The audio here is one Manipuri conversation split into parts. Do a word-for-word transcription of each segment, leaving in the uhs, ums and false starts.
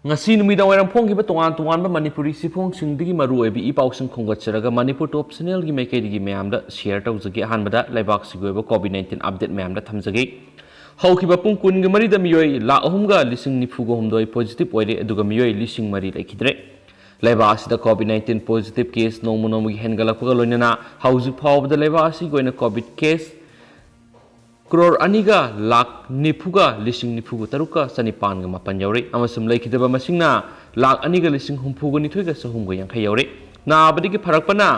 ꯉꯁꯤ ꯅꯨꯃꯤꯗꯥꯡ ꯋꯥꯏꯔꯝ ꯐꯣꯡꯈꯤꯕ ꯇꯣꯉꯥꯟ ꯇꯣꯉꯥꯟꯕ ꯃꯅꯤꯄꯨꯔꯤ ꯆꯦꯐꯣꯡꯁꯤꯡꯗꯒꯤ ꯃꯔꯨꯑꯣꯏꯕ ꯏ ꯄꯥꯎꯁꯤꯡ ꯈꯣꯝꯒꯠꯆꯔꯒ ꯃꯅꯤꯄꯨꯔ ꯇꯣꯞ ꯆꯦꯅꯦꯜꯒꯤ ꯃꯥꯏꯀꯩꯗꯒꯤ ꯃꯌꯥꯝꯗ ꯁꯤꯌꯔ ꯇꯧꯖꯒꯦ꯫ ꯑꯍꯥꯟꯕꯗ ꯂꯩꯕꯥꯛꯁꯤꯒꯤ ꯑꯣꯏꯕ ꯀꯣꯚꯤꯗ ꯅꯥꯏꯟꯇꯤꯟ ꯑꯞꯗꯦꯠ ꯃꯌꯥꯝꯗ ꯊꯝꯖꯒꯦ꯫ ꯍꯧꯈꯤꯕ ꯄꯨꯡ ꯀꯨꯟꯒ ꯃꯔꯤꯗ ꯃꯤꯑꯣꯏ ꯂꯥꯈ ꯑꯍꯨꯝꯒ ꯂꯤꯁꯤꯡ ꯅꯤꯐꯨꯒ ꯍꯨꯝꯗꯣꯏ ꯄꯣꯖꯤꯇꯤꯚ ꯑꯣꯏꯔꯦ, ꯑꯗꯨꯒ ꯃꯤꯑꯣꯏ ꯂꯤꯁꯤꯡ ꯃꯔꯤ ꯂꯩꯈꯤꯗ꯭ꯔꯦ꯫ ꯂꯩꯕꯥꯛ ꯑꯁꯤꯗ ꯀꯣꯚꯤꯗ ꯅꯥꯏꯟꯇꯤꯟ ꯄꯣꯖꯤꯇꯤꯚ ꯀꯦꯁ ꯅꯣꯡꯃ ꯅꯣꯡꯃꯒꯤ ꯍꯦꯟꯒꯠꯂꯛꯄꯒ ꯂꯣꯏꯅꯅ ꯍꯧꯖꯤꯛ ꯐꯥꯎꯕꯗ ꯂꯩꯕꯥꯛ ꯑꯁꯤꯒꯤ ꯑꯣꯏꯅ ꯀꯣꯚꯤꯗ ꯀꯦꯁ ꯀ꯭ꯔꯣꯔ ꯑꯅꯤꯒ ꯂꯥꯈ ꯅꯤꯐꯨꯒ ꯂꯤꯁꯤꯡ ꯅꯤꯐꯨꯒ ꯇꯔꯨꯛꯀ ꯆꯅꯤꯄꯥꯟꯒ ꯃꯥꯄꯟ ꯌꯧꯔꯦ, ꯑꯃꯁꯨꯡ ꯂꯩꯈꯤꯗꯕ ꯃꯁꯤꯡꯅ ꯂꯥꯈ ꯑꯅꯤꯒ ꯂꯤꯁꯤꯡ ꯍꯨꯝꯐꯨꯒ ꯅꯤꯊꯣꯏꯒ ꯆꯍꯨꯝꯒ ꯌꯥꯡꯈꯩ ꯌꯧꯔꯦ꯫ ꯅꯥꯕꯗꯒꯤ ꯐꯔꯛꯄꯅ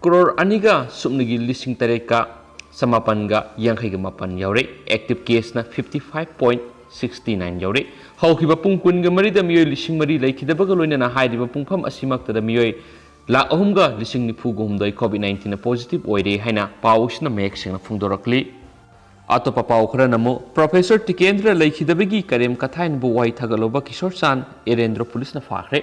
ꯀ꯭ꯔꯣꯔ ꯑꯅꯤꯒ ꯁꯨꯞꯅꯒꯤ ꯂꯤꯁꯤꯡ ꯇꯔꯦꯠꯀ ꯆꯃꯥꯄꯟꯒ ꯌꯥꯡꯈꯩꯒ ꯃꯥꯄꯟ ꯌꯧꯔꯦ꯫ ꯑꯦꯛꯇꯤꯚ ꯀꯦꯁꯅ fifty five point sixty nine ꯌꯧꯔꯦ꯫ ꯍꯧꯈꯤꯕ ꯄꯨꯡ ꯀꯨꯟꯒ ꯃꯔꯤꯗ ꯃꯤꯑꯣꯏ ꯂꯤꯁꯤꯡ ꯃꯔꯤ ꯂꯩꯈꯤꯗꯕꯒ ꯂꯣꯏꯅꯅ ꯍꯥꯏꯔꯤꯕ ꯄꯨꯡꯐꯝ ꯑꯁꯤꯃꯛꯇꯗ ꯃꯤꯑꯣꯏ ꯂꯥꯈ ꯑꯍꯨꯝꯒ ꯂꯤꯁꯤꯡ ꯅꯤꯐꯨꯒ ꯍꯨꯝꯗꯣꯏ ꯀꯣꯚꯤꯗ ꯅꯥꯏꯟꯇꯤꯟꯅ ꯄꯣꯖꯤꯇꯤꯚ ꯑꯣꯏꯔꯦ ꯍꯥꯏꯅ ꯄꯥꯎ ꯑꯁꯤꯅ ꯃꯌꯦꯛ ꯁꯦꯡꯅ ꯐꯣꯡꯗꯣꯔꯛꯂꯤ꯫ ꯑꯇꯣꯞꯄ ꯄꯥꯎ ꯈꯔꯅ ꯑꯃꯨꯛ ꯄ꯭ꯔꯣꯐꯦꯁꯔ ꯇꯤꯀꯦꯟꯗ꯭ꯔ ꯂꯩꯈꯤꯗꯕꯒꯤ ꯀꯔꯦꯝ ꯀꯊꯥꯏꯅꯕ ꯋꯥꯍꯩ ꯊꯥꯒꯠꯂꯨꯕ ꯀꯤꯁꯣꯔ ꯆꯥꯟ ꯑꯦꯔꯦꯟꯗ꯭ꯔꯣ ꯄꯨꯂꯤꯁꯅ ꯐꯥꯈ꯭ꯔꯦ꯫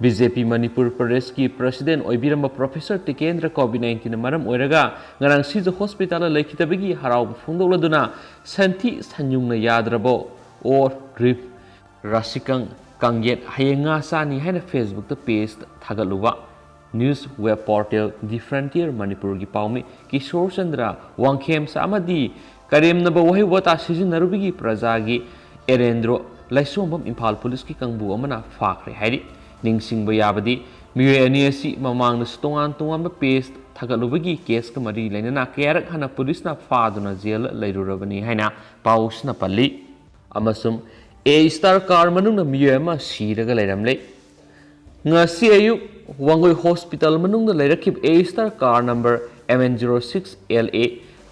ꯕꯤ ꯖꯦ ꯄꯤ ꯃꯅꯤꯄꯨꯔ ꯄ꯭ꯔꯗꯦꯁꯀꯤ ꯄ꯭ꯔꯁꯤꯗꯦꯟ ꯑꯣꯏꯕꯤꯔꯝꯕ ꯄ꯭ꯔꯣꯐꯦꯁꯔ ꯇꯤꯀꯦꯟꯗ꯭ꯔ ꯀꯣꯚꯤꯗ ꯅꯥꯏꯟꯇꯤꯟꯅ ꯃꯔꯝ ꯑꯣꯏꯔꯒ ꯉꯔꯥꯡ ꯁꯤꯖ ꯍꯣꯁꯄꯤꯇꯥꯜꯗ ꯂꯩꯈꯤꯗꯕꯒꯤ ꯍꯔꯥꯎꯕ ꯐꯣꯡꯗꯣꯛꯂꯗꯨꯅ ꯁꯟꯊꯤ ꯁꯟꯌꯨꯡꯅ ꯌꯥꯗ꯭ꯔꯕ ꯑꯣ ꯔꯤꯞ ꯔꯥꯁꯤꯀꯪ ꯀꯥꯡꯌꯦꯠ ꯍꯌꯦꯡ ꯉꯥ ꯆꯥꯅꯤ ꯍꯥꯏꯅ ꯐꯦꯁꯕꯨꯛꯇ ꯄꯦꯖ ꯊꯥꯒꯠꯂꯨꯕ ꯅ꯭ꯌꯨꯁ ꯋꯦꯕ ꯄꯣꯔꯇꯦꯜ ꯗꯤ ꯐ꯭ꯔꯟꯇꯤꯌꯔ ꯃꯅꯤꯄꯨꯔꯒꯤ ꯄꯥꯎꯃꯤ ꯀꯤꯁꯣꯔ ꯆꯟꯗ꯭ꯔ ꯋꯥꯡꯈꯦꯝꯆꯥ ꯑꯃꯗꯤ ꯀꯔꯦꯝꯅꯕ ꯋꯥꯍꯩ ꯋꯥꯇꯥ ꯁꯤꯖꯤꯟꯅꯔꯨꯕꯒꯤ ꯄ꯭ꯔꯖꯥꯒꯤ ꯑꯦꯔꯦꯟꯗ꯭ꯔꯣ ꯂꯥꯏꯁꯣꯝꯕꯝ ꯏꯝꯐꯥꯜ ꯄꯨꯂꯤꯁꯀꯤ ꯀꯥꯡꯕꯨ ꯑꯃꯅ ꯐꯥꯈ꯭ꯔꯦ ꯍꯥꯏꯔꯤ꯫ ꯅꯤꯡꯁꯤꯡꯕ ꯌꯥꯕꯗꯤ ꯃꯤꯑꯣꯏ ꯑꯅꯤ ꯑꯁꯤ ꯃꯃꯥꯡꯗꯁꯨ ꯇꯣꯉꯥꯟ ꯇꯣꯉꯥꯟꯕ ꯄꯦꯖ ꯊꯥꯒꯠꯂꯨꯕꯒꯤ ꯀꯦꯁꯀ ꯃꯔꯤ ꯂꯩꯅꯅ ꯀꯌꯥꯔꯛ ꯍꯥꯟꯅ ꯄꯨꯂꯤꯁꯅ ꯐꯥꯗꯨꯅ ꯖꯦꯜꯗ ꯂꯩꯔꯨꯔꯕꯅꯤ ꯍꯥꯏꯅ ꯄꯥꯎꯁꯤꯅ ꯄꯜꯂꯤ꯫ ꯑꯃꯁꯨꯡ ꯑꯦ ꯁ꯭ꯇꯥꯔ ꯀꯥꯔ ꯃꯅꯨꯡꯗ ꯃꯤꯑꯣꯏ ꯑꯃ ꯁꯤꯔꯒ ꯂꯩꯔꯝꯂꯦ꯫ ꯉꯁꯤ ꯑꯌꯨꯛ ꯋꯥꯡꯒꯣꯏ ꯍꯣꯁꯄꯤꯇꯥꯜ ꯃꯅꯨꯡꯗ ꯂꯩꯔꯛꯈꯤꯕ A star car number M N zero six L A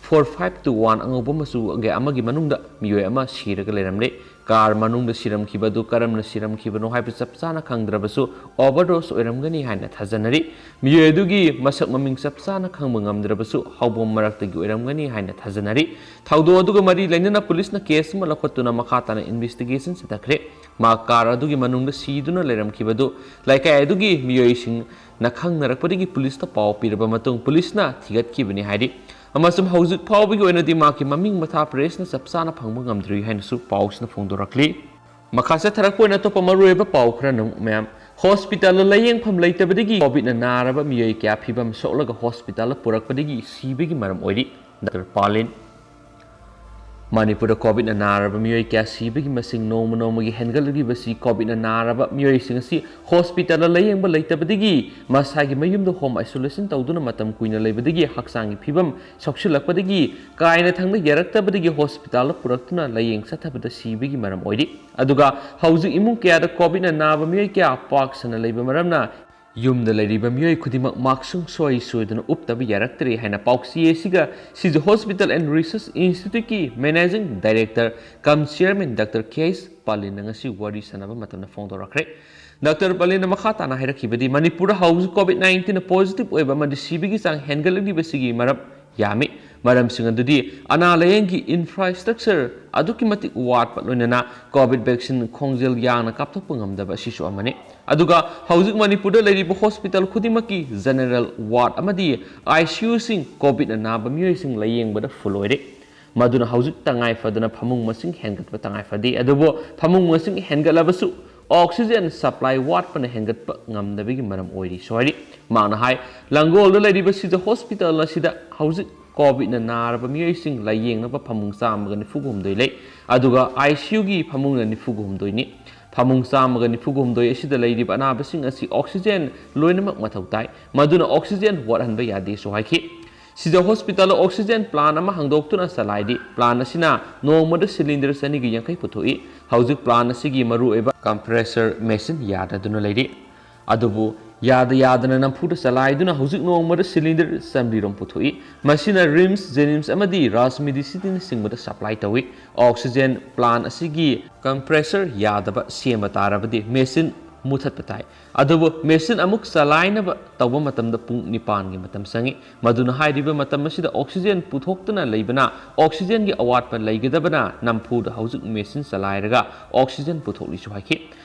four five two one ꯑꯉꯧꯕ ꯃꯆꯨꯒꯤ ꯑꯃꯒꯤ ꯃꯅꯨꯡꯗ ꯃꯤꯑꯣꯏ ꯑꯃ ꯁꯤꯔꯒ ꯂꯩꯔꯝꯂꯦ꯫ ꯀꯥꯔ ꯃꯅꯨꯡꯗ ꯁꯤꯔꯝꯈꯤꯕ ꯑꯗꯨ ꯀꯔꯝꯅ ꯁꯤꯔꯝꯈꯤꯕꯅꯣ ꯍꯥꯏꯕ ꯆꯞ ꯆꯥꯅ ꯈꯪꯗ꯭ꯔꯕꯁꯨ, ꯑꯣꯚꯔꯗꯣꯁ ꯑꯣꯏꯔꯝꯒꯅꯤ ꯍꯥꯏꯅ ꯊꯥꯖꯅꯔꯤ꯫ ꯃꯤꯑꯣꯏ ꯑꯗꯨꯒꯤ ꯃꯁꯛ ꯃꯃꯤꯡ ꯆꯞ ꯆꯥꯅ ꯈꯪꯕ ꯉꯝꯗ꯭ꯔꯕꯁꯨ, ꯍꯧꯕꯣꯝ ꯃꯔꯛꯇꯒꯤ ꯑꯣꯏꯔꯝꯒꯅꯤ ꯍꯥꯏꯅ ꯊꯥꯖꯅꯔꯤ꯫ ꯊꯧꯗꯣꯛ ꯑꯗꯨꯒ ꯃꯔꯤ ꯂꯩꯅꯅ ꯄꯨꯂꯤꯁꯅ ꯀꯦꯁ ꯑꯃ ꯂꯧꯈꯠꯇꯨꯅ ꯃꯈꯥ ꯇꯥꯅ ꯏꯟꯚꯦꯁꯇꯤꯒꯦꯁꯟ ꯆꯠꯊꯈ꯭ꯔꯦ꯫ ꯃꯍꯥꯛ ꯀꯥꯔ ꯑꯗꯨꯒꯤ ꯃꯅꯨꯡꯗ ꯁꯤꯗꯨꯅ ꯂꯩꯔꯝꯈꯤꯕꯗꯨ ꯂꯩꯀꯥꯏ ꯑꯗꯨꯒꯤ ꯃꯤꯑꯣꯏꯁꯤꯡꯅ ꯈꯪꯅꯔꯛꯄꯗꯒꯤ ꯄꯨꯂꯤꯁꯇ ꯄꯥꯎ ꯄꯤꯔꯕ ꯃꯇꯨꯡ ꯄꯨꯂꯤꯁꯅ ꯊꯤꯒꯠꯈꯤꯕꯅꯤ ꯍꯥꯏꯔꯤ꯫ ꯑꯃꯁꯨꯡ ꯍꯧꯖꯤꯛ ꯐꯥꯎꯕꯒꯤ ꯑꯣꯏꯅꯗꯤ ꯃꯍꯥꯛꯀꯤ ꯃꯃꯤꯡ ꯃꯊꯥ ꯄ꯭ꯔꯦꯁꯅ ꯆꯞ ꯆꯥꯅ ꯐꯪꯕ ꯉꯝꯗ꯭ꯔꯤ ꯍꯥꯏꯅꯁꯨ ꯄꯥꯎꯁꯤꯅ ꯐꯣꯡꯗꯣꯔꯛꯂꯤ꯫ ꯃꯈꯥ ꯆꯠꯊꯔꯛꯄ ꯑꯣꯏꯅ ꯑꯇꯣꯞꯄ ꯃꯔꯨꯑꯣꯏꯕ ꯄꯥꯎ ꯈꯔꯅ ꯑꯃꯨꯛ ꯃꯌꯥꯝ, ꯍꯣꯁꯄꯤꯇꯥꯜꯗ ꯂꯥꯌꯦꯡꯐꯝ ꯂꯩꯇꯕꯗꯒꯤ ꯀꯣꯚꯤꯗꯅ ꯅꯥꯔꯕ ꯃꯤꯑꯣꯏ ꯀꯌꯥ ꯐꯤꯕꯝ ꯁꯣꯛꯂꯒ ꯍꯣꯁꯄꯤꯇꯥꯜꯗ ꯄꯨꯔꯛꯄꯗꯒꯤ ꯁꯤꯕꯒꯤ ꯃꯔꯝ ꯑꯣꯏꯔꯤ꯫ ꯗꯥꯛꯇꯔ ꯄꯥꯂꯤꯟ꯫ ꯃꯅꯤꯄꯨꯔꯗ ꯀꯣꯚꯤꯗꯅ ꯅꯥꯔꯕ ꯃꯤꯑꯣꯏ ꯀꯌꯥ ꯁꯤꯕꯒꯤ ꯃꯁꯤꯡ ꯅꯣꯡꯃ ꯅꯣꯡꯃꯒꯤ ꯍꯦꯟꯒꯠꯂꯛꯂꯤꯕꯁꯤ ꯀꯣꯚꯤꯗꯅ ꯅꯥꯔꯕ ꯃꯤꯑꯣꯏꯁꯤꯡ ꯑꯁꯤ ꯍꯣꯁꯄꯤꯇꯥꯜꯗ ꯂꯥꯌꯦꯡꯕ ꯂꯩꯇꯕꯗꯒꯤ ꯃꯁꯥꯒꯤ ꯃꯌꯨꯝꯗ ꯍꯣꯝ ꯑꯥꯏꯁꯣꯂꯦꯁꯟ ꯇꯧꯗꯨꯅ ꯃꯇꯝ ꯀꯨꯏꯅ ꯂꯩꯕꯗꯒꯤ ꯍꯛꯆꯥꯡꯒꯤ ꯐꯤꯕꯝ ꯁꯣꯛꯁꯤꯜꯂꯛꯄꯗꯒꯤ ꯀꯥꯏꯅ ꯊꯪꯗ ꯌꯥꯔꯛꯇꯕꯗꯒꯤ ꯍꯣꯁꯄꯤꯇꯥꯜꯗ ꯄꯨꯔꯛꯇꯨꯅ ꯂꯥꯌꯦꯡ ꯆꯠꯊꯕꯗ ꯁꯤꯕꯒꯤ ꯃꯔꯝ ꯑꯣꯏꯔꯤ꯫ ꯑꯗꯨꯒ ꯍꯧꯖꯤꯛ ꯏꯃꯨꯡ ꯀꯌꯥꯗ ꯀꯣꯚꯤꯗꯅ ꯅꯥꯕ ꯃꯤꯑꯣꯏ ꯀꯌꯥ ꯄꯥꯛ ꯁꯟꯅ ꯂꯩꯕ ꯃꯔꯝꯅ ꯌꯨꯝꯗ ꯂꯩꯔꯤꯕ ꯃꯤꯑꯣꯏ ꯈꯨꯗꯤꯡꯃꯛ ꯃꯥꯛꯁ ꯁꯨꯡꯁꯣꯏ ꯁꯣꯏꯗꯅ ꯎꯞꯇꯕ ꯌꯥꯔꯛꯇ꯭ꯔꯦ ꯍꯥꯏꯅ ꯄꯥꯎꯆꯦ ꯑꯁꯤꯒ ꯁꯤꯖ ꯍꯣꯁꯄꯤꯇꯥꯜ ꯑꯦꯟ ꯔꯤꯁꯔꯁ ꯏꯟꯁꯇꯤꯇ꯭ꯌꯨꯠꯀꯤ managing director cum chairman doctor K S ꯄꯥꯂꯤꯟꯅ ꯉꯁꯤ ꯋꯥꯔꯤ ꯁꯥꯟꯅꯕ ꯃꯇꯝꯗ ꯐꯣꯡꯗꯣꯔꯛꯈ꯭ꯔꯦ꯫ ꯗꯥꯛꯇꯔ ꯄꯥꯂꯤꯟꯅ ꯃꯈꯥ ꯇꯥꯅ ꯍꯥꯏꯔꯛꯈꯤꯕꯗꯤ, ꯃꯅꯤꯄꯨꯔꯗ ꯍꯧꯖꯤꯛ ꯀꯣꯚꯤꯗ ꯅꯥꯏꯟꯇꯤꯟ ꯄꯣꯖꯤꯇꯤꯚ ꯑꯣꯏꯕ ꯑꯃꯗꯤ ꯁꯤꯕꯒꯤ ꯆꯥꯡ ꯍꯦꯟꯒꯠꯂꯛꯂꯤꯕꯁꯤꯒꯤ ꯃꯔꯝ ꯌꯥꯝꯃꯤ꯫ ꯃꯔꯝꯁꯤꯡ ꯑꯗꯨꯗꯤ ꯑꯅꯥ ꯂꯥꯌꯦꯡꯒꯤ ꯏꯟꯐ꯭ꯔꯥꯁ꯭ꯇ꯭ꯔꯛꯆꯔ ꯑꯗꯨꯛꯀꯤ ꯃꯇꯤꯛ ꯋꯥꯠꯄ, ꯂꯣꯏꯅꯅ ꯀꯣꯚꯤꯗ ꯚꯦꯛꯁꯤꯟ ꯈꯣꯡꯖꯦꯜ ꯌꯥꯡꯅ ꯀꯥꯞꯊꯣꯛꯄ ꯉꯝꯗꯕ ꯑꯁꯤꯁꯨ ꯑꯃꯅꯤ꯫ ꯑꯗꯨꯒ ꯍꯧꯖꯤꯛ ꯃꯅꯤꯄꯨꯔꯗ ꯂꯩꯔꯤꯕ ꯍꯣꯁꯄꯤꯇꯥꯜ ꯈꯨꯗꯤꯡꯃꯛꯀꯤ ꯖꯦꯅꯦꯔꯦꯜ ꯋꯥꯔꯗ ꯑꯃꯗꯤ ꯑꯥꯏ ꯁꯤ ꯌꯨꯁꯤꯡ ꯀꯣꯚꯤꯗꯅ ꯅꯥꯕ ꯃꯤꯑꯣꯏꯁꯤꯡ ꯂꯥꯌꯦꯡꯕꯗ ꯐꯨꯜ ꯑꯣꯏꯔꯦ꯫ ꯃꯗꯨꯅ ꯍꯧꯖꯤꯛ ꯇꯉꯥꯏ ꯐꯗꯅ ꯐꯃꯨꯡ ꯃꯁꯤꯡ ꯍꯦꯟꯒꯠꯄ ꯇꯉꯥꯏ ꯐꯗꯦ꯫ ꯑꯗꯨꯕꯨ ꯐꯃꯨꯡ ꯃꯁꯤꯡ ꯍꯦꯟꯒꯠꯂꯕꯁꯨ ꯑꯣꯛꯁꯤꯖꯦꯟ ꯁꯄ꯭ꯂꯥꯏ ꯋꯥꯠꯄꯅ ꯍꯦꯟꯒꯠꯄ ꯉꯝꯗꯕꯒꯤ ꯃꯔꯝ ꯑꯣꯏꯔꯤꯁꯨ ꯍꯥꯏꯔꯤ꯫ ꯃꯍꯥꯛꯅ ꯍꯥꯏ, ꯂꯥꯡꯒꯣꯜꯗ ꯂꯩꯔꯤꯕ ꯁꯤꯖ ꯍꯣꯁꯄꯤꯇꯥꯜ ꯑꯁꯤꯗ ꯍꯧꯖꯤꯛ ꯀꯣꯚꯤꯗꯅ ꯅꯥꯔꯕ ꯃꯤꯑꯣꯏꯁꯤꯡ ꯂꯥꯌꯦꯡꯅꯕ ꯐꯃꯨꯡ ꯆꯥꯝꯃꯒ ꯅꯤꯐꯨꯒ ꯍꯨꯝꯗꯣꯏ ꯂꯩ, ꯑꯗꯨꯒ ꯑꯥꯏ ꯁꯤ ꯌꯨꯒꯤ ꯐꯃꯨꯡꯅ ꯅꯤꯐꯨꯒ ꯍꯨꯝꯗꯣꯏꯅꯤ꯫ ꯐꯃꯨꯡ ꯆꯥꯝꯃꯒ ꯅꯤꯐꯨꯒ ꯍꯨꯝꯗꯣꯏ ꯑꯁꯤꯗ ꯂꯩꯔꯤꯕ ꯑꯅꯥꯕꯁꯤꯡ ꯑꯁꯤ ꯑꯣꯛꯁꯤꯖꯦꯟ ꯂꯣꯏꯅꯃꯛ ꯃꯊꯧ ꯇꯥꯏ, ꯃꯗꯨꯅ ꯑꯣꯛꯁꯤꯖꯦꯟ ꯋꯥꯠꯍꯟꯕ ꯌꯥꯗꯦꯁꯨ ꯍꯥꯏꯈꯤ꯫ ꯁꯤꯖ ꯍꯣꯁꯄꯤꯇꯥꯜꯗ ꯑꯣꯛꯁꯤꯖꯦꯟ ꯄ꯭ꯂꯥꯟ ꯑꯃ ꯍꯥꯡꯗꯣꯛꯇꯨꯅ ꯆꯂꯥꯏꯔꯤ꯫ ꯄ꯭ꯂꯥꯟ ꯑꯁꯤꯅ ꯅꯣꯡꯃꯗ ꯁꯤꯂꯤꯟꯗꯔ ꯆꯅꯤꯒ ꯌꯥꯡꯈꯩ ꯄꯨꯊꯣꯛꯏ꯫ ꯍꯧꯖꯤꯛ ꯄ꯭ꯂꯥꯟ ꯑꯁꯤꯒꯤ ꯃꯔꯨꯑꯣꯏꯕ ꯀꯝꯄ꯭ꯔꯦꯁꯔ ꯃꯦꯁꯤꯟ ꯌꯥꯗꯗꯨꯅ ꯂꯩꯔꯤ꯫ ꯑꯗꯨꯕꯨ ꯌꯥꯗ ꯌꯥꯗꯅ ꯅꯝꯐꯨꯗ ꯆꯂꯥꯏꯗꯨꯅ ꯍꯧꯖꯤꯛ ꯅꯣꯡꯃꯗ ꯁꯤꯂꯤꯟꯗꯔ ꯆꯥꯃꯔꯤꯔꯣꯝ ꯄꯨꯊꯣꯛꯏ꯫ ꯃꯁꯤꯅ ꯔꯤꯝꯁ, ꯖꯦꯅꯤꯝꯁ ꯑꯃꯗꯤ ꯔꯥꯖ ꯃꯦꯗꯤꯁꯤꯇꯤꯅꯆꯤꯡꯕꯗ ꯁꯄ꯭ꯂꯥꯏ ꯇꯧꯏ꯫ ꯑꯣꯛꯁꯤꯖꯦꯟ ꯄ꯭ꯂꯥꯟ ꯑꯁꯤꯒꯤ ꯀꯝꯄ꯭ꯔꯦꯁꯔ ꯌꯥꯗꯕ ꯁꯦꯝꯕ ꯇꯥꯔꯕꯗꯤ ꯃꯦꯁꯤꯟ ꯃꯨꯊꯠꯄ ꯇꯥꯏ꯫ ꯑꯗꯨꯕꯨ ꯃꯦꯁꯤꯟ ꯑꯃꯨꯛ ꯆꯂꯥꯏꯅꯕ ꯇꯧꯕ ꯃꯇꯝꯗ ꯄꯨꯡ ꯅꯤꯄꯥꯟꯒꯤ ꯃꯇꯝ ꯆꯪꯏ꯫ ꯃꯗꯨꯅ ꯍꯥꯏꯔꯤꯕ ꯃꯇꯝ ꯑꯁꯤꯗ ꯑꯣꯛꯁꯤꯖꯦꯟ ꯄꯨꯊꯣꯛꯇꯨꯅ ꯂꯩꯕꯅ ꯑꯣꯛꯁꯤꯖꯦꯟꯒꯤ ꯑꯋꯥꯠꯄ ꯂꯩꯒꯗꯕꯅ ꯅꯝꯐꯨꯗ ꯍꯧꯖꯤꯛ ꯃꯦꯁꯤꯟ ꯆꯂꯥꯏꯔꯒ ꯑꯣꯛꯁꯤꯖꯦꯟ ꯄꯨꯊꯣꯛꯂꯤꯁꯨ ꯍꯥꯏꯈꯤ꯫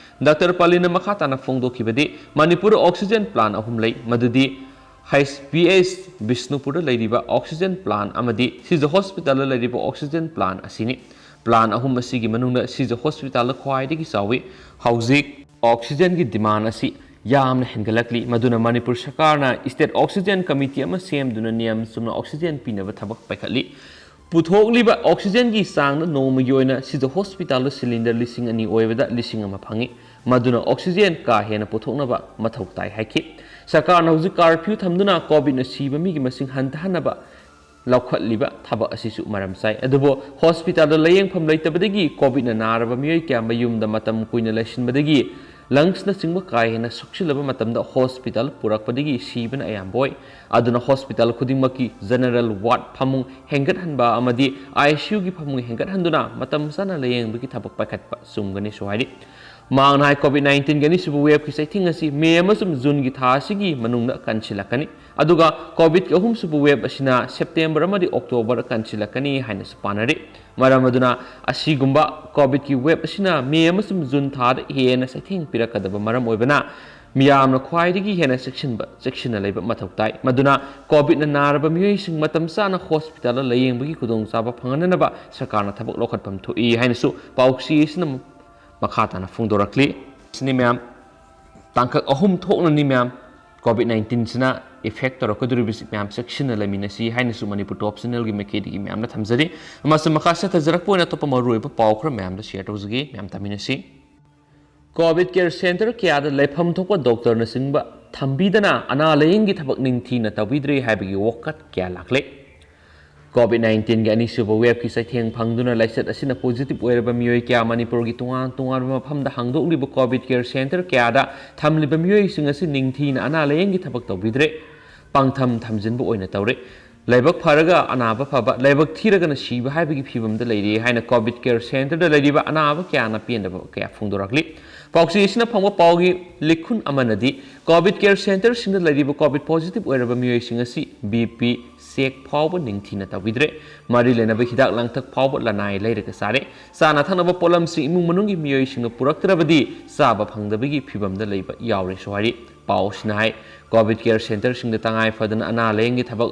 ꯗꯥꯛꯇꯔ ꯄꯥꯂꯤꯅ ꯃꯈꯥ ꯇꯥꯅ ꯐꯣꯡꯗꯣꯛꯈꯤꯕꯗꯤ, ꯃꯅꯤꯄꯨꯔꯗ ꯑꯣꯛꯁꯤꯖꯦꯟ ꯄ꯭ꯂꯥꯟ ꯑꯍꯨꯝ ꯂꯩ, ꯃꯗꯨꯗꯤ ꯍꯩꯆ ꯄꯤ ꯑꯩꯆ ꯕꯤꯁꯅꯨꯄꯨꯔꯗ ꯂꯩꯔꯤꯕ ꯑꯣꯛꯁꯤꯖꯦꯟ ꯄ꯭ꯂꯥꯟ ꯑꯃꯗꯤ ꯁꯤꯖ ꯍꯣꯁꯄꯤꯇꯥꯜꯗ ꯂꯩꯔꯤꯕ ꯑꯣꯛꯁꯤꯖꯦꯟ ꯄ꯭ꯂꯥꯟ ꯑꯁꯤꯅꯤ꯫ Plan ꯑꯍꯨꯝ ꯑꯁꯤꯒꯤ ꯃꯅꯨꯡꯗ ꯁꯤꯖ ꯍꯣꯁꯄꯤꯇꯥꯜꯗ ꯈ꯭ꯋꯥꯏꯗꯒꯤ ꯆꯥꯎꯏ꯫ ꯍꯧꯖꯤꯛ ꯑꯣꯛꯁꯤꯖꯦꯟꯒꯤ demand ꯑꯁꯤ ꯌꯥꯝꯅ ꯍꯦꯟꯒꯠꯂꯛꯂꯤ꯫ ꯃꯗꯨꯅ ꯃꯅꯤꯄꯨꯔ ꯁꯔꯀꯥꯔꯅ State Oxygen Committee ꯑꯃ ꯁꯦꯝꯗꯨꯅ ꯅꯤꯌꯝ ꯆꯨꯝꯅ ꯑꯣꯛꯁꯤꯖꯦꯟ ꯄꯤꯅꯕ ꯊꯕꯛ ꯄꯥꯏꯈꯠꯂꯤ꯫ ꯄꯨꯊꯣꯛꯂꯤꯕ ꯑꯣꯛꯁꯤꯖꯦꯟꯒꯤ ꯆꯥꯡꯅ ꯅꯣꯡꯃꯒꯤ ꯑꯣꯏꯅ ꯁꯤꯖ ꯍꯣꯁꯄꯤꯇꯥꯜꯗ ꯁꯤꯂꯤꯟꯗꯔ ꯂꯤꯁꯤꯡ ꯑꯅꯤ ꯑꯣꯏꯕꯗ ꯂꯤꯁꯤꯡ ꯑꯃ ꯐꯪꯏ꯫ ꯃꯗꯨꯅ ꯑꯣꯛꯁꯤꯖꯦꯟ ꯀꯥ ꯍꯦꯟꯅ ꯄꯨꯊꯣꯛꯅꯕ ꯃꯊꯧ ꯇꯥꯏ ꯍꯥꯏꯈꯤ꯫ ꯁꯔꯀꯥꯔꯅ ꯍꯧꯖꯤꯛ ꯀꯥꯔꯐ꯭ꯌꯨ ꯊꯝꯗꯨꯅ ꯀꯣꯚꯤꯗꯅ ꯁꯤꯕ ꯃꯤꯒꯤ ꯃꯁꯤꯡ ꯍꯟꯊꯍꯟꯅꯕ ꯂꯧꯈꯠꯂꯤꯕ ꯊꯕꯛ ꯑꯁꯤꯁꯨ ꯃꯔꯝ ꯆꯥꯏ꯫ ꯑꯗꯨꯕꯨ ꯍꯣꯁꯄꯤꯇꯥꯜꯗ ꯂꯥꯌꯦꯡꯐꯝ ꯂꯩꯇꯕꯗꯒꯤ ꯀꯣꯚꯤꯗꯅ ꯅꯥꯔꯕ ꯃꯤꯑꯣꯏ ꯀꯌꯥ ꯃꯌꯨꯝꯗ ꯃꯇꯝ ꯀꯨꯏꯅ ꯂꯩꯁꯤꯟꯕꯗꯒꯤ lungs ꯅꯆꯤꯡꯕ ꯀꯥ ꯍꯦꯟꯅ ꯁꯣꯛꯆꯤꯜꯂꯕ ꯃꯇꯝꯗ ꯍꯣꯁꯄꯤꯇꯥꯜ ꯄꯨꯔꯛꯄꯗꯒꯤ ꯁꯤꯕꯅ ꯑꯌꯥꯝꯕ ꯑꯣꯏ꯫ ꯑꯗꯨꯅ ꯍꯣꯁꯄꯤꯇꯥꯜ ꯈꯨꯗꯤꯡꯃꯛꯀꯤ general ward ꯐꯃꯨꯡ ꯍꯦꯟꯒꯠꯍꯟꯕ ꯑꯃꯗꯤ ICUꯒꯤ ꯐꯃꯨꯡ ꯍꯦꯟꯒꯠꯍꯟꯗꯨꯅ ꯃꯇꯝ ꯆꯥꯅ ꯂꯥꯌꯦꯡꯕꯒꯤ ꯊꯕꯛ ꯄꯥꯏꯈꯠꯄ ꯆꯨꯝꯒꯅꯤꯁꯨ ꯍꯥꯏꯔꯤ꯫ ꯃꯍꯥꯛꯅ ꯍꯥꯏ, ꯀꯣꯚꯤꯗ ꯅꯥꯏꯟꯇꯤꯟꯒꯤ ꯑꯅꯤꯁꯨꯕ waveꯀꯤ ꯆꯩꯊꯦꯡ ꯑꯁꯤ ꯃꯦ ꯑꯃꯁꯨꯡ ꯖꯨꯟꯒꯤ ꯊꯥ ꯑꯁꯤꯒꯤ ꯃꯅꯨꯡꯗ ꯀꯟꯁꯤꯜꯂꯛꯀꯅꯤ꯫ ꯑꯗꯨꯒ ꯀꯣꯚꯤꯗꯀꯤ ꯑꯍꯨꯝꯁꯨꯕ wave ꯑꯁꯤꯅ ꯁꯦꯞꯇꯦꯝꯕꯔ ꯑꯃꯗꯤ ꯑꯣꯛꯇꯣꯕꯔꯗ ꯀꯟꯁꯤꯜꯂꯛꯀꯅꯤ ꯍꯥꯏꯅꯁꯨ ꯄꯥꯅꯔꯤ꯫ ꯃꯔꯝ ꯑꯗꯨꯅ ꯑꯁꯤꯒꯨꯝꯕ ꯀꯣꯚꯤꯗꯀꯤ wave ꯑꯁꯤꯅ ꯃꯦ ꯑꯃꯁꯨꯡ ꯖꯨꯟ ꯊꯥꯗ ꯍꯦꯟꯅ ꯆꯩꯊꯦꯡ ꯄꯤꯔꯛꯀꯗꯕ ꯃꯔꯝ ꯑꯣꯏꯕꯅ ꯃꯤꯌꯥꯝꯅ ꯈ꯭ꯋꯥꯏꯗꯒꯤ ꯍꯦꯟꯅ ꯆꯦꯛꯁꯤꯟꯕ, ꯆꯦꯛꯁꯤꯟꯅ ꯂꯩꯕ ꯃꯊꯧ ꯇꯥꯏ꯫ ꯃꯗꯨꯅ ꯀꯣꯚꯤꯗꯅ ꯅꯥꯔꯕ ꯃꯤꯑꯣꯏꯁꯤꯡ ꯃꯇꯝ ꯆꯥꯅ ꯍꯣꯁꯄꯤꯇꯥꯜꯗ ꯂꯥꯌꯦꯡꯕꯒꯤ ꯈꯨꯗꯣꯡꯆꯥꯕ ꯐꯪꯍꯟꯅꯅꯕ ꯁꯔꯀꯥꯔꯅ ꯊꯕꯛ ꯂꯧꯈꯠꯐꯝ ꯊꯣꯛꯏ ꯍꯥꯏꯅꯁꯨ ꯄꯥꯎꯆꯦ ꯑꯁꯤꯅ ꯃꯈꯥ ꯇꯥꯅ ꯐꯣꯡꯗꯣꯔꯛꯂꯤ꯫ ꯁꯤꯅꯤ ꯃꯌꯥꯝ, ꯇꯥꯡꯀꯛ ꯑꯍꯨꯝ ꯊꯣꯛꯅꯅꯤ ꯃꯌꯥꯝ꯫ ꯀꯣꯚꯤꯗ ꯅꯥꯏꯟꯇꯤꯟꯁꯤꯅ effect ꯇꯧꯔꯛꯀꯗꯧꯔꯤꯕꯁꯤ ꯃꯌꯥꯝ ꯆꯦꯛꯁꯤꯟꯅ ꯂꯩꯃꯤꯟꯅꯁꯤ ꯍꯥꯏꯅꯁꯨ ꯃꯅꯤꯄꯨꯔ ꯇꯣꯞ ꯆꯦꯅꯦꯜꯒꯤ ꯃꯥꯏꯀꯩꯗꯒꯤ ꯃꯌꯥꯝꯅ ꯊꯝꯖꯔꯤ꯫ ꯑꯃꯁꯨꯡ ꯃꯈꯥ ꯆꯠꯊꯖꯔꯛꯄ ꯑꯣꯏꯅ ꯑꯇꯣꯞꯄ ꯃꯔꯨꯑꯣꯏꯕ ꯄꯥꯎ ꯈꯔ ꯃꯌꯥꯝꯗ share ꯇꯧꯖꯒꯦ, ꯃꯌꯥꯝ ꯇꯥꯃꯤꯟꯅꯁꯤ꯫ ꯀꯣꯚꯤꯗ care centre ꯀꯌꯥꯗ ꯂꯩꯐꯝ ꯊꯣꯛꯄ ꯗꯣꯛꯇꯔꯅꯆꯤꯡꯕ ꯊꯝꯕꯤꯗꯅ ꯑꯅꯥ ꯂꯥꯌꯦꯡꯒꯤ ꯊꯕꯛ ꯅꯤꯡꯊꯤꯅ ꯇꯧꯕꯤꯗ꯭ꯔꯦ ꯍꯥꯏꯕꯒꯤ ꯋꯥꯀꯠ ꯀꯌꯥ ꯂꯥꯛꯂꯦ꯫ ꯀꯣꯚꯤꯗ ꯅꯥꯏꯟꯇꯤꯟꯒꯤ ꯑꯅꯤꯁꯨꯕ waveꯀꯤ ꯆꯩꯊꯦꯡ ꯐꯪꯗꯨꯅ ꯂꯥꯏꯆꯠ ꯑꯁꯤꯅ positive ꯑꯣꯏꯔꯕ ꯃꯤꯑꯣꯏ ꯀꯌꯥ ꯃꯅꯤꯄꯨꯔꯒꯤ ꯇꯣꯉꯥꯟ ꯇꯣꯉꯥꯟꯕ ꯃꯐꯝꯗ ꯍꯥꯡꯗꯣꯛꯂꯤꯕ ꯀꯣꯚꯤꯗ care centre ꯀꯌꯥꯗ ꯊꯝꯂꯤꯕ ꯃꯤꯑꯣꯏꯁꯤꯡ ꯑꯁꯤ ꯅꯤꯡꯊꯤꯅ ꯑꯅꯥ ꯂꯥꯌꯦꯡꯒꯤ ꯊꯕꯛ ꯇꯧꯕꯤꯗ꯭ꯔꯦ꯫ ꯄꯪꯊꯝ ꯊꯝꯖꯤꯟꯕ ꯑꯣꯏꯅ ꯇꯧꯔꯦ꯫ ꯂꯥꯏꯕꯛ ꯐꯔꯒ ꯑꯅꯥꯕ ꯐꯕ, ꯂꯥꯏꯕꯛ ꯊꯤꯔꯒꯅ ꯁꯤꯕ ꯍꯥꯏꯕꯒꯤ ꯐꯤꯕꯝꯗ ꯂꯩꯔꯦ ꯍꯥꯏꯅ ꯀꯣꯚꯤꯗ care centreꯗ ꯂꯩꯔꯤꯕ ꯑꯅꯥꯕ ꯀꯌꯥꯅ ꯄꯦꯟꯗꯕ ꯀꯌꯥ ꯐꯣꯡꯗꯣꯔꯛꯂꯤ꯫ ꯄꯥꯎꯆꯦ ꯑꯁꯤꯅ ꯐꯪꯕ ꯄꯥꯎꯒꯤ ꯂꯤꯈꯨꯟ ꯑꯃꯅꯗꯤ ꯀꯣꯚꯤꯗ care centreꯁꯤꯡꯗ ꯂꯩꯔꯤꯕ ꯀꯣꯚꯤꯗ positive ꯑꯣꯏꯔꯕ ꯃꯤꯑꯣꯏꯁꯤꯡ ꯑꯁꯤ BP check ꯐꯥꯎꯕ ꯅꯤꯡꯊꯤꯅ ꯇꯧꯕꯤꯗ꯭ꯔꯦ꯫ ꯃꯔꯤ ꯂꯩꯅꯕ ꯍꯤꯗꯥꯛ ꯂꯥꯡꯊꯛ ꯐꯥꯎꯕ ꯂꯅꯥꯏ ꯂꯩꯔꯒ ꯆꯥꯔꯦ꯫ ꯆꯥꯅ ꯊꯛꯅꯕ ꯄꯣꯠꯂꯝꯁꯤꯡ ꯏꯃꯨꯡ ꯃꯅꯨꯡꯒꯤ ꯃꯤꯑꯣꯏꯁꯤꯡꯅ ꯄꯨꯔꯛꯇ꯭ꯔꯕꯗꯤ ꯆꯥꯕ ꯐꯪꯗꯕꯒꯤ ꯐꯤꯕꯝꯗ ꯂꯩꯕ ꯌꯥꯎꯔꯦꯁꯨ ꯍꯥꯏꯔꯤ꯫ ꯄꯥꯎ ꯑꯁꯤꯅ ꯍꯥꯏ, ꯀꯣꯚꯤꯗ care centreꯁꯤꯡꯗ ꯇꯉꯥꯏ ꯐꯗꯅ ꯑꯅꯥ ꯂꯥꯌꯦꯡꯒꯤ ꯊꯕꯛ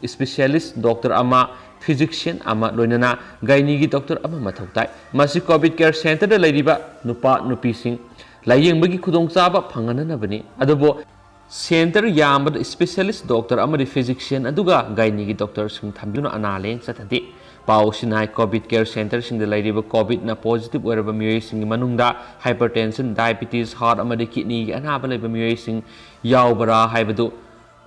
specialist doctor ꯑꯃ, physician ꯑꯃ, ꯂꯣꯏꯅꯅ gynaeꯒꯤ doctor ꯑꯃ ꯃꯊꯧ ꯇꯥꯏ꯫ ꯃꯁꯤ COVID care centreꯗ ꯂꯩꯔꯤꯕ ꯅꯨꯄꯥ ꯅꯨꯄꯤꯁꯤꯡ ꯂꯥꯌꯦꯡꯕꯒꯤ ꯈꯨꯗꯣꯡꯆꯥꯕ ꯐꯪꯍꯟꯅꯅꯕꯅꯤ꯫ ꯑꯗꯨꯕꯨ centre ꯌꯥꯝꯕꯗ specialist doctor ꯑꯃꯗꯤ physician ꯑꯗꯨꯒ gynaeꯒꯤ doctorꯁꯤꯡ ꯊꯝꯗꯨꯅ ꯑꯅꯥ ꯂꯥꯌꯦꯡ ꯆꯠꯊꯗꯦ꯫ ꯄꯥꯎ ꯑꯁꯤꯅ ꯍꯥꯏ, COVID care centreꯁꯤꯡꯗ ꯂꯩꯔꯤꯕ COVIDꯅ positive ꯑꯣꯏꯔꯕ ꯃꯤꯑꯣꯏꯁꯤꯡꯒꯤ ꯃꯅꯨꯡꯗ hypertension, diabetes, heart ꯑꯃꯗꯤ kidneyꯒꯤ ꯑꯅꯥꯕ ꯂꯩꯕ ꯃꯤꯑꯣꯏꯁꯤꯡ ꯌꯥꯎꯕ꯭ꯔꯥ ꯍꯥꯏꯕꯗꯨ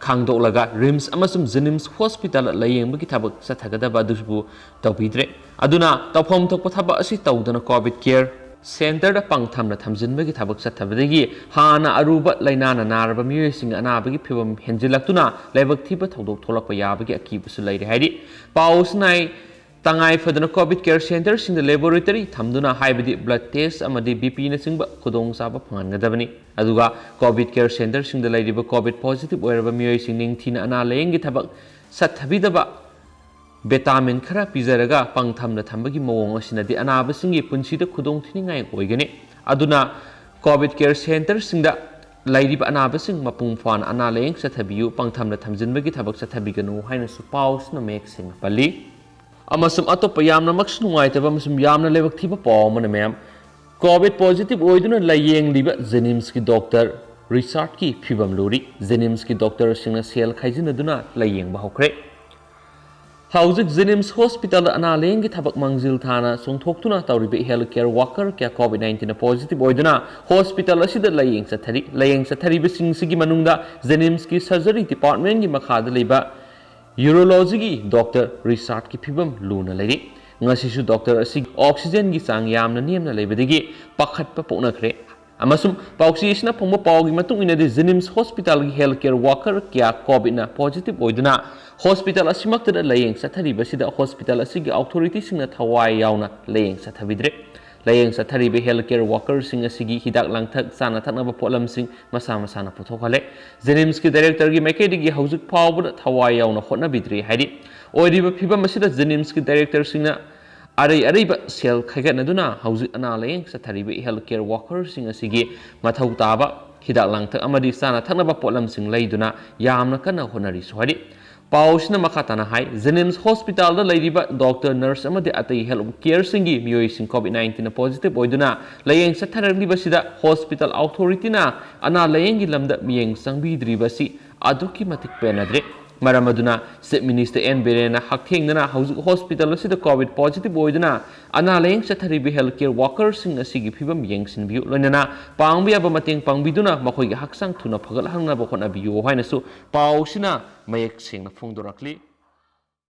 ꯈꯪꯗꯣꯛꯂꯒ RIMS ꯑꯃꯁꯨꯡ JNIMS hospitalꯗ ꯂꯥꯌꯦꯡꯕꯒꯤ ꯊꯕꯛ ꯆꯠꯊꯒꯗꯕ ꯑꯗꯨꯕꯨ ꯇꯧꯕꯤꯗ꯭ꯔꯦ꯫ ꯑꯗꯨꯅ ꯇꯧꯐꯝ ꯊꯣꯛꯄ ꯊꯕꯛ ꯑꯁꯤ ꯇꯧꯗꯅ COVID care centreꯗ ꯄꯪꯊꯝꯅ ꯊꯝꯖꯤꯟꯕꯒꯤ ꯊꯕꯛ ꯆꯠꯊꯕꯗꯒꯤ ꯍꯥꯟꯅ ꯑꯔꯨꯕ ꯂꯥꯏꯅꯥꯅ ꯅꯥꯔꯕ ꯃꯤꯑꯣꯏꯁꯤꯡ ꯑꯅꯥꯕꯒꯤ ꯐꯤꯚꯝ ꯍꯦꯟꯖꯤꯜꯂꯛꯇꯨꯅ ꯂꯥꯏꯕꯛ ꯊꯤꯕ ꯊꯧꯗꯣꯛ ꯊꯣꯛꯂꯛꯄ ꯌꯥꯕꯒꯤ ꯑꯀꯤꯕꯁꯨ ꯂꯩꯔꯦ ꯍꯥꯏꯔꯤ꯫ ꯄꯥꯎ ꯑꯁꯤꯅ ꯍꯥꯏ, ꯇꯉꯥꯏ ꯐꯗꯅ COVID care centreꯁꯤꯡꯗ laboratory ꯊꯝꯗꯨꯅ, ꯍꯥꯏꯕꯗꯤ blood test ꯑꯃꯗꯤ BP ꯅꯆꯤꯡꯕ ꯈꯨꯗꯣꯡꯆꯥꯕ ꯐꯪꯍꯟꯒꯗꯕꯅꯤ꯫ ꯑꯗꯨꯒ COVID care centreꯁꯤꯡꯗ ꯂꯩꯔꯤꯕ COVID positive ꯑꯣꯏꯔꯕ ꯃꯤꯑꯣꯏꯁꯤꯡ ꯅꯤꯡꯊꯤꯅ ꯑꯅꯥ ꯂꯥꯌꯦꯡꯒꯤ ꯊꯕꯛ ꯆꯠꯊꯕꯤꯗꯕ, vitamin ꯈꯔ ꯄꯤꯖꯔꯒ ꯄꯪꯊꯝꯅ ꯊꯝꯕꯒꯤ ꯃꯑꯣꯡ ꯑꯁꯤꯅꯗꯤ ꯑꯅꯥꯕꯁꯤꯡꯒꯤ ꯄꯨꯟꯁꯤꯗ ꯈꯨꯗꯣꯡ ꯊꯤꯅꯤꯡꯉꯥꯏ ꯑꯣꯏꯒꯅꯤ꯫ ꯑꯗꯨꯅ COVID care centreꯁꯤꯡꯗ ꯂꯩꯔꯤꯕ ꯑꯅꯥꯕꯁꯤꯡ ꯃꯄꯨꯡ ꯐꯥꯅ ꯑꯅꯥ ꯂꯥꯌꯦꯡ ꯆꯠꯊꯕꯤꯌꯨ, ꯄꯪꯊꯝꯅ ꯊꯝꯖꯤꯟꯕꯒꯤ ꯊꯕꯛ ꯆꯠꯊꯕꯤꯒꯅꯨ ꯍꯥꯏꯅꯁꯨ ꯄꯥꯎꯁꯤꯅ ꯃꯌꯦꯛ ꯁꯦꯡꯅ ꯄꯜꯂꯤ꯫ ꯑꯃꯁꯨꯡ ꯑꯇꯣꯞꯄ ꯌꯥꯝꯅꯃꯛꯁꯨ ꯅꯨꯡꯉꯥꯏꯇꯕ ꯑꯃꯁꯨꯡ ꯌꯥꯝꯅ ꯂꯥꯏꯕꯛ ꯊꯤꯕ ꯄꯥꯎ ꯑꯃꯅ, ꯃꯌꯥꯝ, COVID positive ꯑꯣꯏꯗꯨꯅ ꯂꯥꯌꯦꯡꯂꯤꯕ JNIMSꯀꯤ doctor ꯔꯤꯆꯥꯔꯗꯀꯤ ꯐꯤꯕꯝ ꯂꯨꯔꯤ꯫ JNIMSꯀꯤ doctorꯁꯤꯡꯅ ꯁꯦꯜ ꯈꯥꯏꯖꯤꯟꯅꯗꯨꯅ ꯂꯥꯌꯦꯡꯕ ꯍꯧꯈ꯭ꯔꯦ꯫ ꯍꯧꯖꯤꯛ JNIMS hospitalꯗ ꯑꯅꯥ ꯂꯥꯌꯦꯡꯒꯤ ꯊꯕꯛ ꯃꯥꯡꯖꯤꯜ ꯊꯥꯅ ꯆꯣꯡꯊꯣꯛꯇꯨꯅ ꯇꯧꯔꯤꯕ health care worker ꯀꯌꯥ COVID nineteen positive ꯑꯣꯏꯗꯨꯅ hospital ꯑꯁꯤꯗ ꯂꯥꯌꯦꯡ ꯆꯠꯊꯔꯤ꯫ ꯂꯥꯌꯦꯡ ꯆꯠꯊꯔꯤꯕꯁꯤꯡꯁꯤꯒꯤ ꯃꯅꯨꯡꯗ JNIMSꯀꯤ surgery departmentꯀꯤ ꯃꯈꯥꯗ ꯂꯩꯕ urologyꯒꯤ doctor ꯔꯤꯆꯥꯔꯗꯀꯤ ꯐꯤꯕꯝ ꯂꯨꯅ ꯂꯩꯔꯤ꯫ ꯉꯁꯤꯁꯨ doctor ꯑꯁꯤ oxygenꯒꯤ ꯆꯥꯡ ꯌꯥꯝꯅ ꯅꯦꯝꯅ ꯂꯩꯕꯗꯒꯤ ꯄꯥꯈꯠꯄ ꯄꯣꯛꯅꯈ꯭ꯔꯦ꯫ ꯑꯃꯁꯨꯡ ꯄꯥꯎꯆꯦ ꯑꯁꯤꯅ ꯐꯣꯡꯕ ꯄꯥꯎꯒꯤ ꯃꯇꯨꯡ ꯏꯟꯅꯗꯤ, JNIMS hospitalꯒꯤ health care worker ꯀꯌꯥ COVIDꯅ positive ꯑꯣꯏꯗꯨꯅ hospital ꯑꯁꯤꯃꯛꯇꯗ ꯂꯥꯌꯦꯡ ꯆꯠꯊꯔꯤꯕꯁꯤꯗ hospital ꯑꯁꯤꯒꯤ authorityꯁꯤꯡꯅ ꯊꯋꯥꯏ ꯌꯥꯎꯅ ꯂꯥꯌꯦꯡ ꯆꯠꯊꯕꯤꯗ꯭ꯔꯦ꯫ ꯂꯥꯌꯦꯡ ꯆꯠꯊꯔꯤꯕ health care workerꯁꯤꯡ ꯑꯁꯤꯒꯤ ꯍꯤꯗꯥꯛ ꯂꯥꯡꯊꯛ, ꯆꯥꯅ ꯊꯛꯅꯕ ꯄꯣꯠꯂꯝꯁꯤꯡ ꯃꯁꯥ ꯃꯁꯥꯅ ꯄꯨꯊꯣꯛꯍꯜꯂꯦ꯫ JNIMSꯀꯤ directorꯒꯤ ꯃꯥꯏꯀꯩꯗꯒꯤ ꯍꯧꯖꯤꯛ ꯐꯥꯎꯕꯗ ꯊꯋꯥꯏ ꯌꯥꯎꯅ ꯍꯣꯠꯅꯕꯤꯗ꯭ꯔꯤ ꯍꯥꯏꯔꯤ꯫ ꯑꯣꯏꯔꯤꯕ ꯐꯤꯕꯝ ꯑꯁꯤꯗ JNIMSꯀꯤ directorꯁꯤꯡꯅ ꯑꯔꯩ ꯑꯔꯩꯕ ꯁꯦꯜ ꯈꯥꯏꯒꯠꯅꯗꯨꯅ ꯍꯧꯖꯤꯛ ꯑꯅꯥ ꯂꯥꯌꯦꯡ ꯆꯠꯊꯔꯤꯕ health care workerꯁꯤꯡ ꯑꯁꯤꯒꯤ ꯃꯊꯧ ꯇꯥꯕ ꯍꯤꯗꯥꯛ ꯂꯥꯡꯊꯛ ꯑꯃꯗꯤ ꯆꯥꯅ ꯊꯛꯅꯕ ꯄꯣꯠꯂꯝꯁꯤꯡ ꯂꯩꯗꯨꯅ ꯌꯥꯝꯅ ꯀꯟꯅ ꯍꯣꯠꯅꯔꯤꯁꯨ ꯍꯥꯏꯔꯤ꯫ ꯄꯥꯎꯁꯤꯅ ꯃꯈꯥ ꯇꯥꯅ ꯍꯥꯏ, ꯖꯦꯅꯤꯝꯁ ꯍꯣꯁꯄꯤꯇꯥꯜꯗ ꯂꯩꯔꯤꯕ ꯗꯣꯛꯇꯔ, ꯅꯔꯁ ꯑꯃꯗꯤ ꯑꯇꯩ ꯍꯦꯜꯊ ꯀꯦꯌꯔꯁꯤꯡꯒꯤ ꯃꯤꯑꯣꯏꯁꯤꯡ ꯀꯣꯚꯤꯗ ꯅꯥꯏꯟꯇꯤꯟꯅ ꯄꯣꯖꯤꯇꯤꯚ ꯑꯣꯏꯗꯨꯅ ꯂꯥꯌꯦꯡ ꯆꯠꯊꯔꯛꯂꯤꯕꯁꯤꯗ ꯍꯣꯁꯄꯤꯇꯥꯜ ꯑꯣꯊꯣꯔꯤꯇꯤꯅ ꯑꯅꯥ ꯂꯥꯌꯦꯡꯒꯤ ꯂꯝꯗ ꯃꯤꯠꯌꯦꯡ ꯆꯪꯕꯤꯗ꯭ꯔꯤꯕꯁꯤ ꯑꯗꯨꯛꯀꯤ ꯃꯇꯤꯛ ꯄꯦꯟꯅꯗ꯭ꯔꯦ꯫ ꯃꯔꯝ ꯑꯗꯨꯅ ꯆꯤꯐ ꯃꯤꯅꯤꯁꯇꯔ ꯑꯦꯟ ꯕꯤꯔꯦꯟꯅ ꯍꯛꯊꯦꯡꯅꯅ ꯍꯧꯖꯤꯛ ꯍꯣꯁꯄꯤꯇꯥꯜ ꯑꯁꯤꯗ ꯀꯣꯚꯤꯗ ꯄꯣꯖꯤꯇꯤꯚ ꯑꯣꯏꯗꯨꯅ ꯑꯅꯥ ꯂꯥꯌꯦꯡ ꯆꯠꯊꯔꯤꯕ ꯍꯦꯜꯊ ꯀꯦꯌꯔ ꯋꯥꯀꯔꯁꯤꯡ ꯑꯁꯤꯒꯤ ꯐꯤꯕꯝ ꯌꯦꯡꯁꯤꯟꯕꯤꯌꯨ, ꯂꯣꯏꯅꯅ ꯄꯥꯡꯕ ꯌꯥꯕ ꯃꯇꯦꯡ ꯄꯥꯡꯕꯤꯗꯨꯅ ꯃꯈꯣꯏꯒꯤ ꯍꯛꯆꯥꯡ ꯊꯨꯅ ꯐꯒꯠꯍꯟꯅꯕ ꯍꯣꯠꯅꯕꯤꯌꯨ ꯍꯥꯏꯅꯁꯨ ꯄꯥꯎꯁꯤꯅ ꯃꯌꯦꯛ ꯁꯦꯡꯅ ꯐꯣꯡꯗꯣꯔꯛꯂꯤ꯫